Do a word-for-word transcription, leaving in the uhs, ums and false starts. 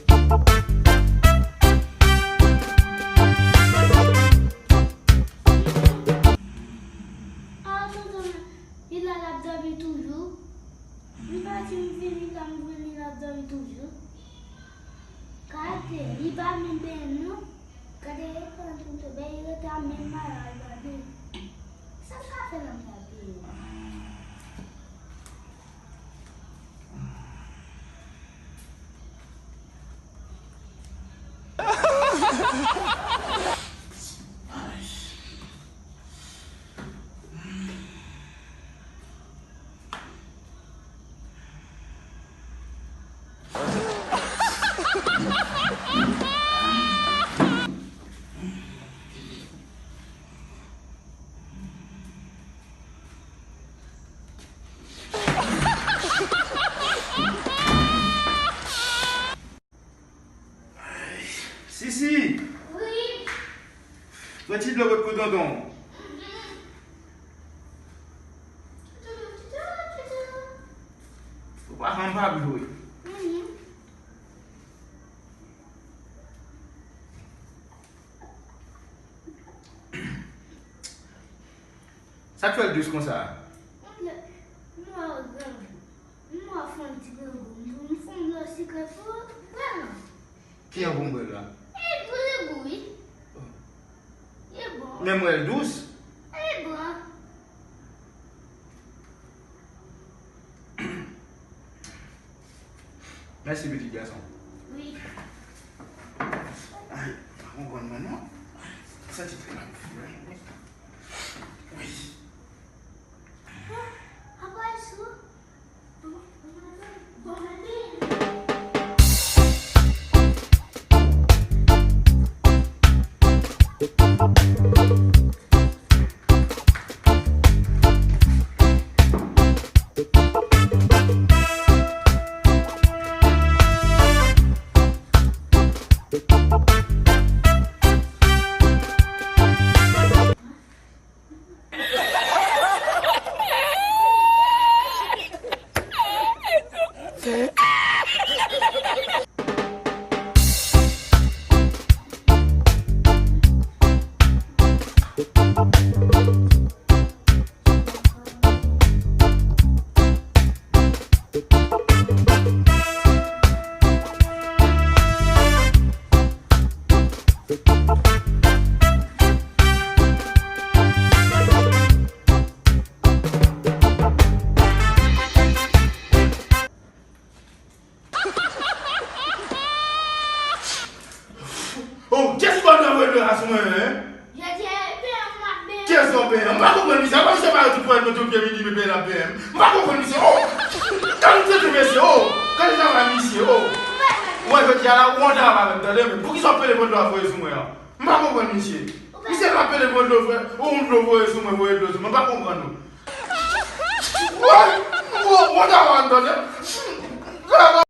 Ah, tonton, li la, l ap dòmi toujou. M pati, m vini la, m vini, l ap dòmi toujou. Gade, li pa menm benyen, non. Gade, ekran tonton, ben, li rete a menm malad, gade. Sa l ka fè nan gade? Sisi! Wi. Pran ti dlo pot pou tonton. Ou pa janm pa jwe. Sa k fè l dous konsa? Mwen wè w grangou. Mwen wè w fè yon ti grangou. M fè yon dlo sikrè pou ou, vrèman. Ki an pou m bwè l la? E, pou li gou, wi. Li bon. Men m wè l dous. Li bon. Mèsi, pitit gason. Wi. Ay, pa konprann mwen, non. Santi trè la. Wi. Apa sou? Oh, kiyès ki ba w dwa voye dlo a sou mwen, en? Jodi a, e peye m ap benyen. Kiyès ki ba w peye? M pa konprann misye. Apa misye pa tout pwèl mwen tout pye midi, men peye l ap benyen m? M pa konprann misye. Oh! Gade tete mesye, oh! Gade travay misye, oh! Ou wè jodi a la, ou an travay avè m, tande, men poukisa w peye pran dlo a voye sou mwen an? M pa konprann misye. Misye pa peye pran dlo, frè. Ou yon dlo voye sou mwen, voye dlo sou mwen. M pa konprann ou. Woy! Ou, ou an travay avè m, tande.